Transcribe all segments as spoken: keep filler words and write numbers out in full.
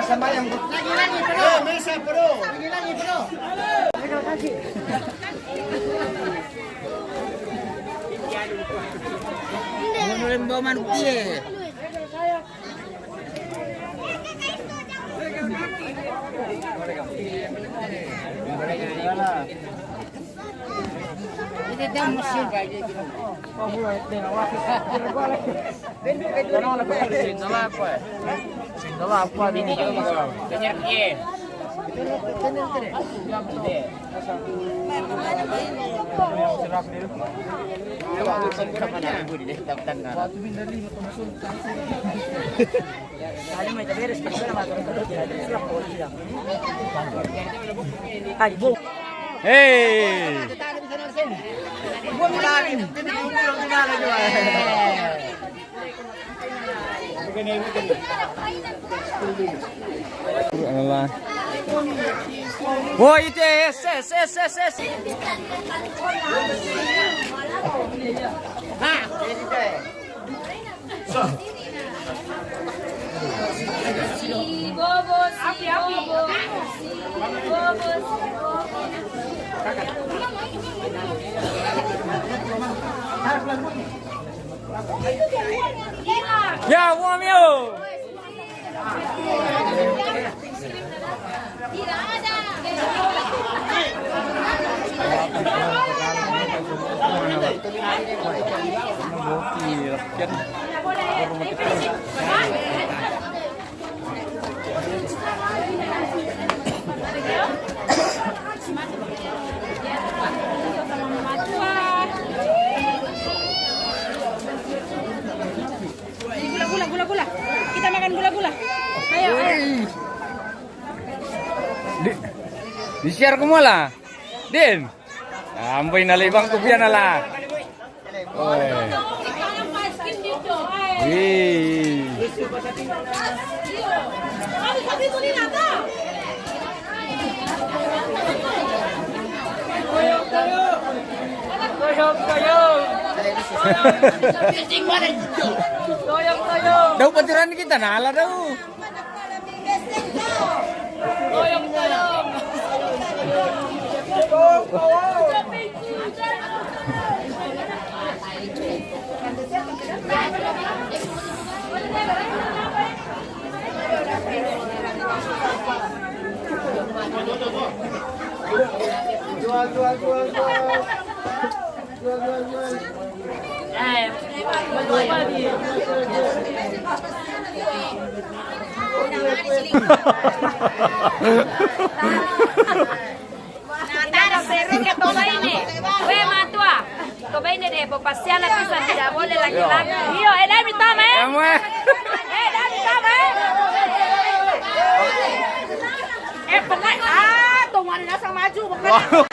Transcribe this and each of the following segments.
Lagi-lagi, bro. Lagi-lagi, bro. Menurut bawa manuk dia. Hei. Woi, itu, es, es, es, es, es. Ya, uang yo. Gula, gula, gula, gula. Kita makan gula-gula. Ayo, ayo. Di, di-share ko mo la. Din. Ambay na la, ibang kopya na la. Oy. Wee. Daw paturan kita na la daw. Jual, jual, jual, jual. Jual, jual, jual. Tara, serreke toba ine. We, matua. Toba ine de, bo pasia la pisa, tira bole la kilaki. Iyo, e dai mi tama, e? Kamu, e? E dai mi tama, e? E pernah, ah, tong wani nasa maju, bukan?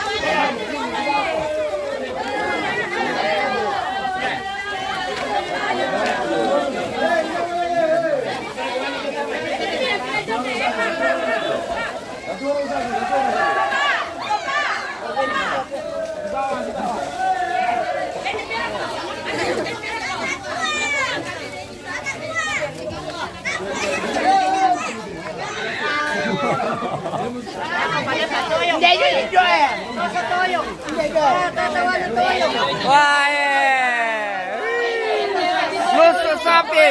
Wah, eh. Lusu sapi.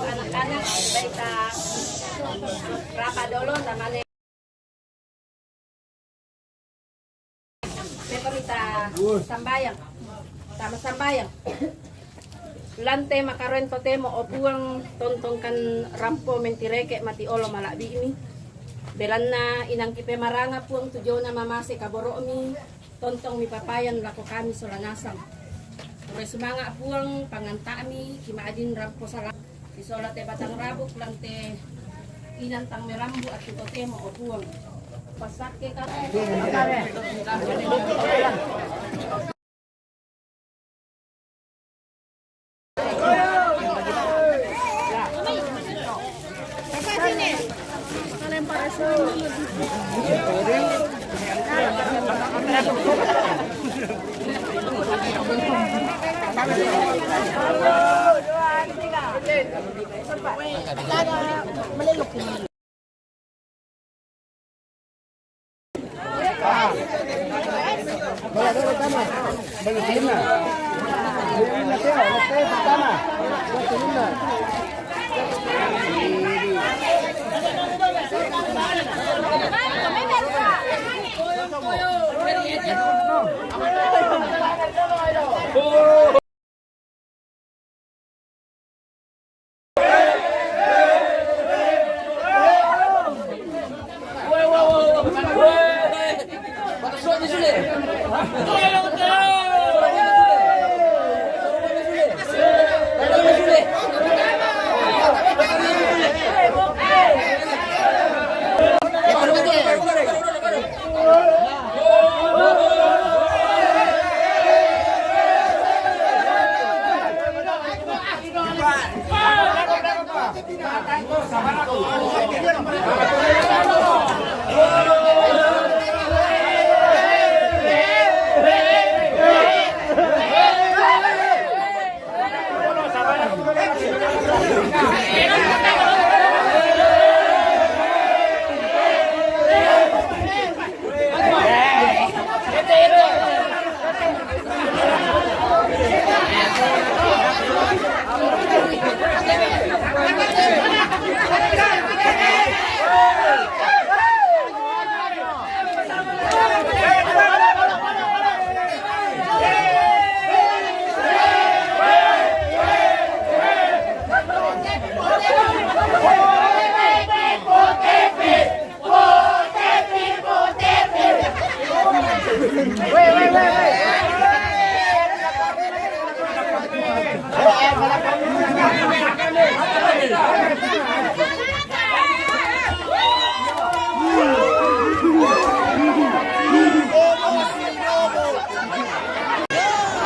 Anak-anak, baik ta rapa dolo, tamane. Pepa mita sambayang. Tama sambayang. Lante makaroen totemo, o Puang, tontong kan rampo mentireke mati olo mala'bi'mi. Belanna inangki pemaranga, Puang, tu jona mamase kaboro'mi, tontong mipapayan lako kami sola nasang. Pure sumanga', Puang, panganta'mi kima'din rampo sala. Sisola te batang rabuk lan te inang tang merambu attu totemo, o Puang. Passakke kami.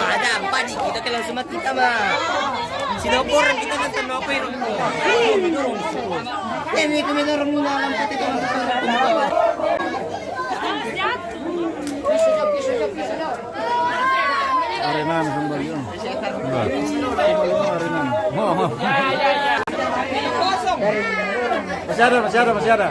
Ada empat di kita ke langsung mati kita mah. Sinoporan kita nonton apa itu? Ini kami dorong dalam kita. Arenan kembali. Arenan. Masih ada, masih ada, masih ada.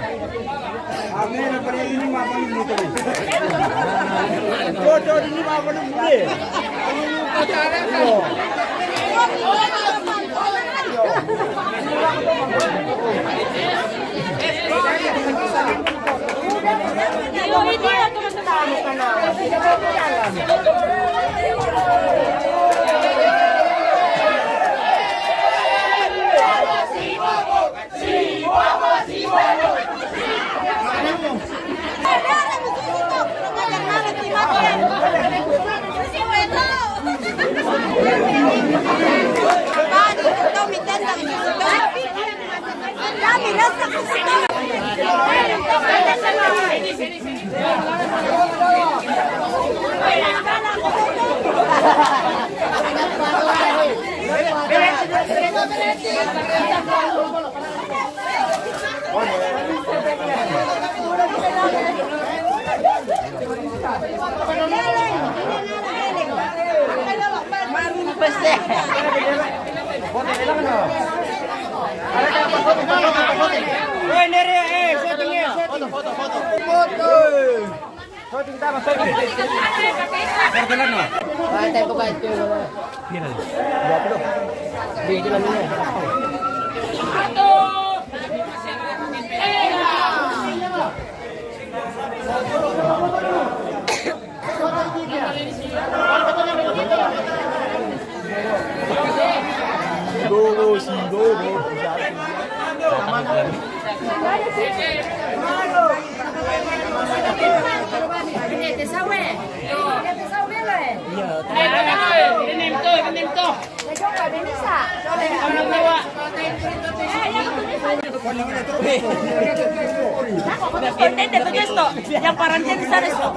Yang parante di sana sto.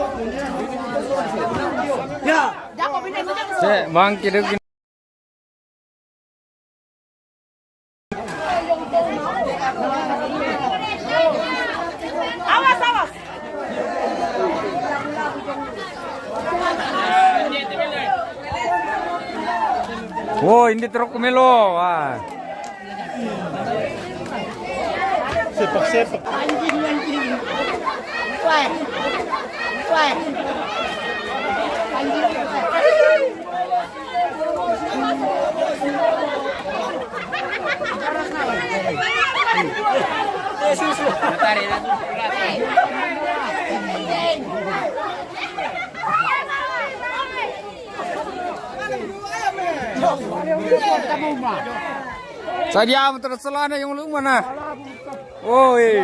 Ya. Bangki dek. Awas, awas. Wo, indi truk melo. Wah. Sepak-sepak. Anjing, anjing. Wah. Wah. Anjing. Sadia terselana yang lu mana? Oi.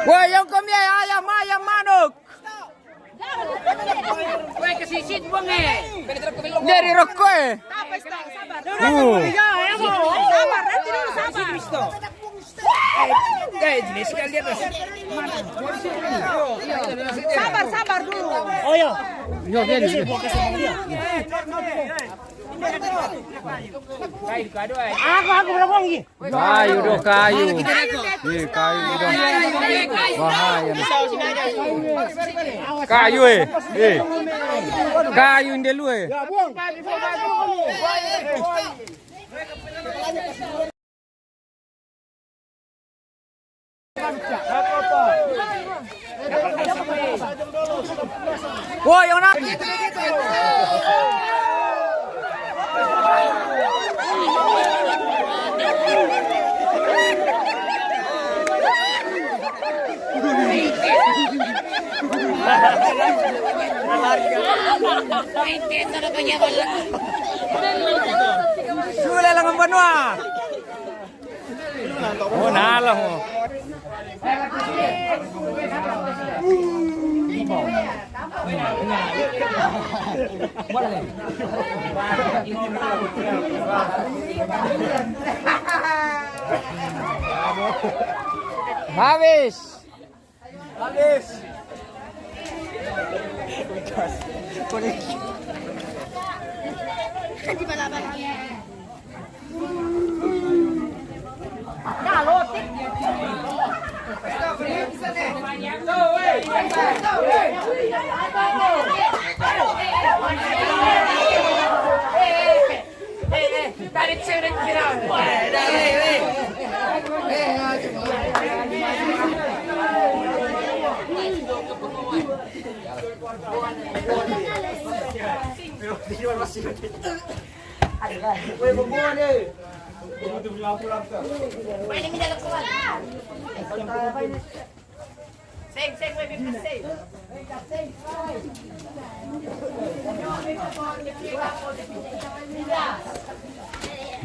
Wah, yang kami ayam, ayam manuk. Weh, kesisit, Bang, eh. Dari rokok, eh. Sabar, sabar, sabar. Uh. Sabar, nanti dulu, sabar. Eh, jelas sekali dia, Bos. Sabar, sabar dulu. Oh, iya. Iya, dia, dia. Aku, aku berapa lagi? Kayu doh, kayu. Iya, kayu doh. Bahaya nih. Kayu, eh. Eh. Kayu ini dulu, eh. Woi, yang nak. Sudah lah, ngambil Noah. Oh, nalo. Habis. Habis.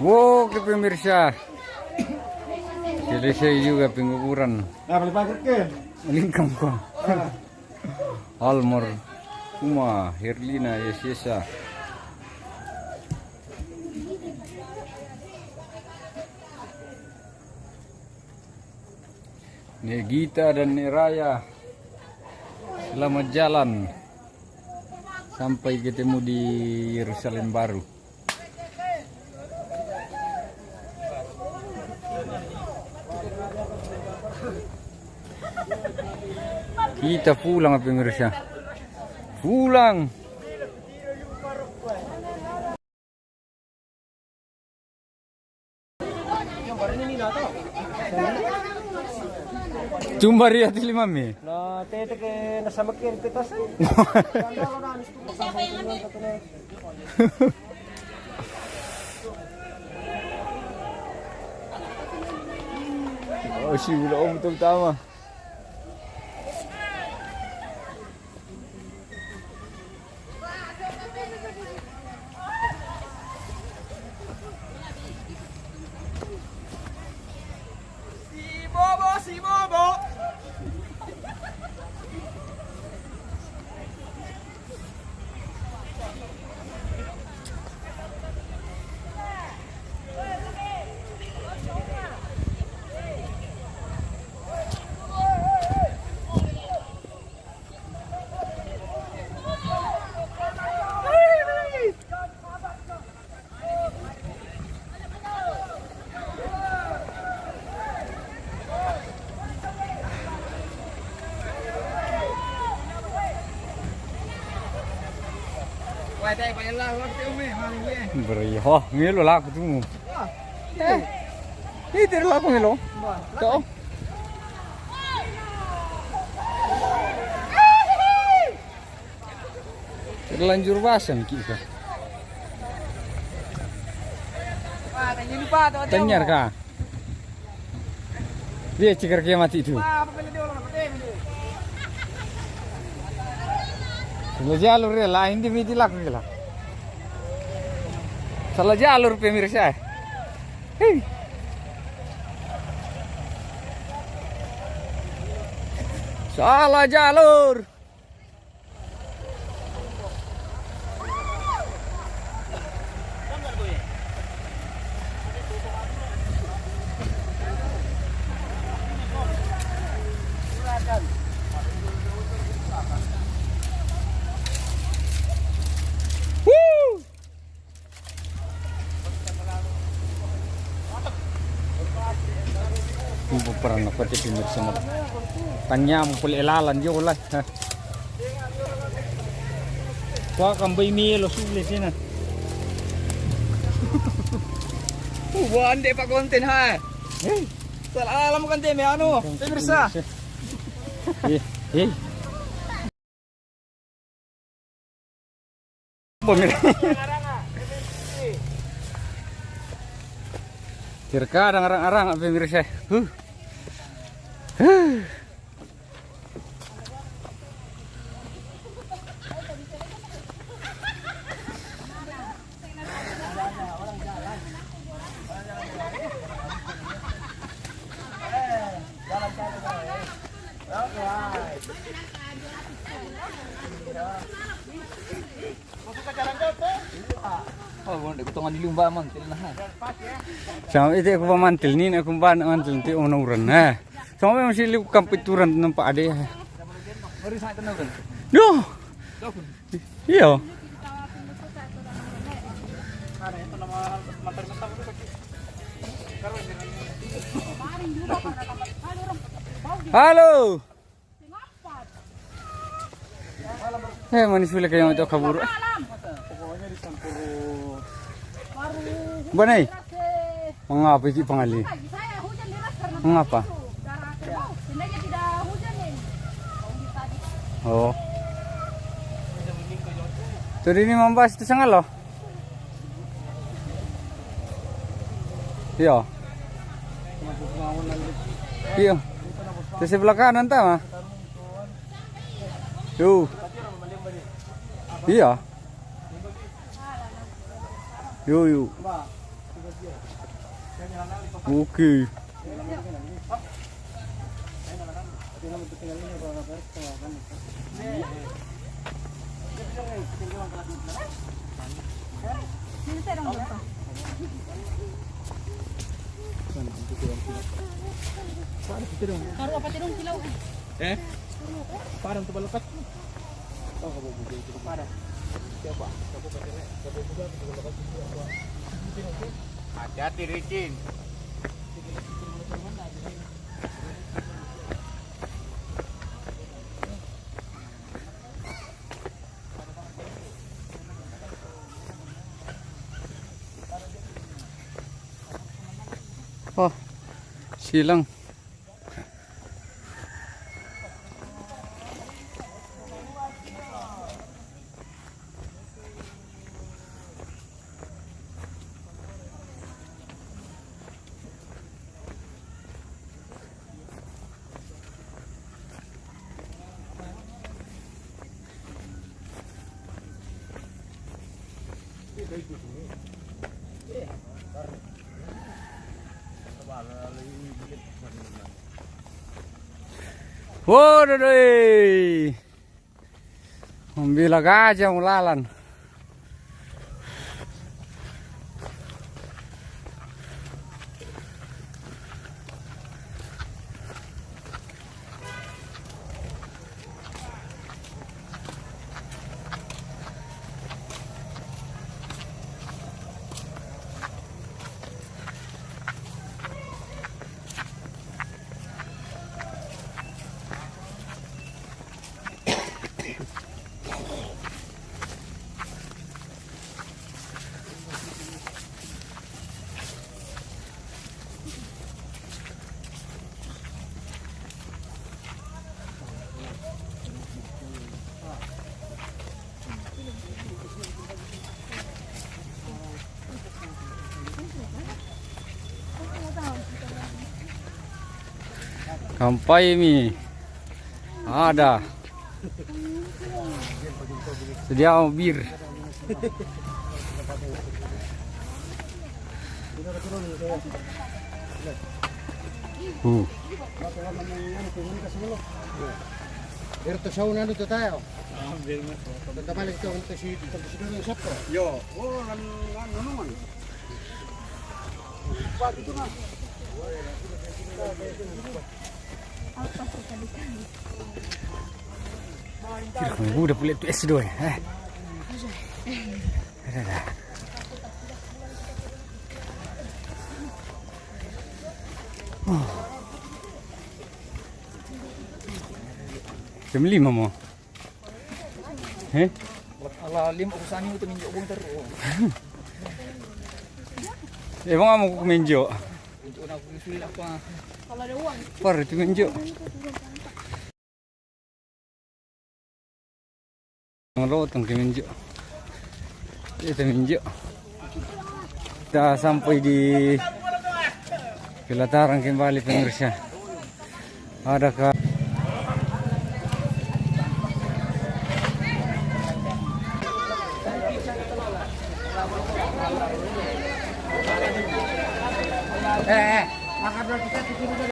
Oke, pemirsa, selesai juga penguburan. Nah, balik pagar ke? Lingkam kau. Almarhumah Herlina Yesesa. Nek Gita dan Nek Raya, selamat jalan sampai ketemu di Yerusalem Baru. Kita pulang, pemirsa. Pulang. Tumba ria tili mami. Na tete ke na sama ke petasan. Oh, si ulo om tum tama. Si Bobo, si Bobo. Beri ho, ngelo laku tu. Eh, ini laku ngelo. Kau. Terlanjur basah ni kita. Tanyar ka? Dia cikar ke mati tu. Salah jalur dia lah, ini miti laku dia lah. Salah jalur pemirsa. Hei. Salah jalur. Woo! Ubu perang apa ti pemirsa na. Tanya mo puli ilalan yo lah. Ha. Kwa kambai mi lo sule sina. Ubu ande pa konten ha. Hei. Salah alam konten mi anu. Pemirsa. Eh, eh. Pemirsa. Terkadang arang-arang pemirsa. Huh. Huh. Oh, bonde ko tongan di lumba mantil na. Sama ite ko mantil ni, na ko ba mantil ti ono uran na. Sama masih liu kampit uran nampak ade. Yo. Iyo. Halo. Eh, manis bila kayak itu kabur. Banai. Mengapa iki pangali? Mengapa? Oh. Tadi ini mambas itu sangat loh. Iya. Iya. Di sebelah kanan ta, mah. Yo. Iya. Yo, yo. Oke. Eh? Parang tu balakat. Hati-hati, Ricin. Oh, silang. Wo, dodoi. Mobil gajah mulalan. Kampai mi. Ada. Sedia bir. Uh. Pero to sa una nito tayo. Tatamalik ito, ito si, ito si Dodong Sappo. Yo, oh, nan, nan, nan, nan. Kira ko udah pulit tu S dua, eh. Ada, ada. Oh. Jam lima mo. Eh? Ala lima ko sa inyo, ito ninyo kong taro. Eh, mga mo kuminjo. Ito na ko sulit ako, ah. Par, ito minjo. Ang lotong kiminjo. Ito minjo. Kita sampai di pelataran kembali pemirsa. Ada ka. Eh, eh, makan dulu kita.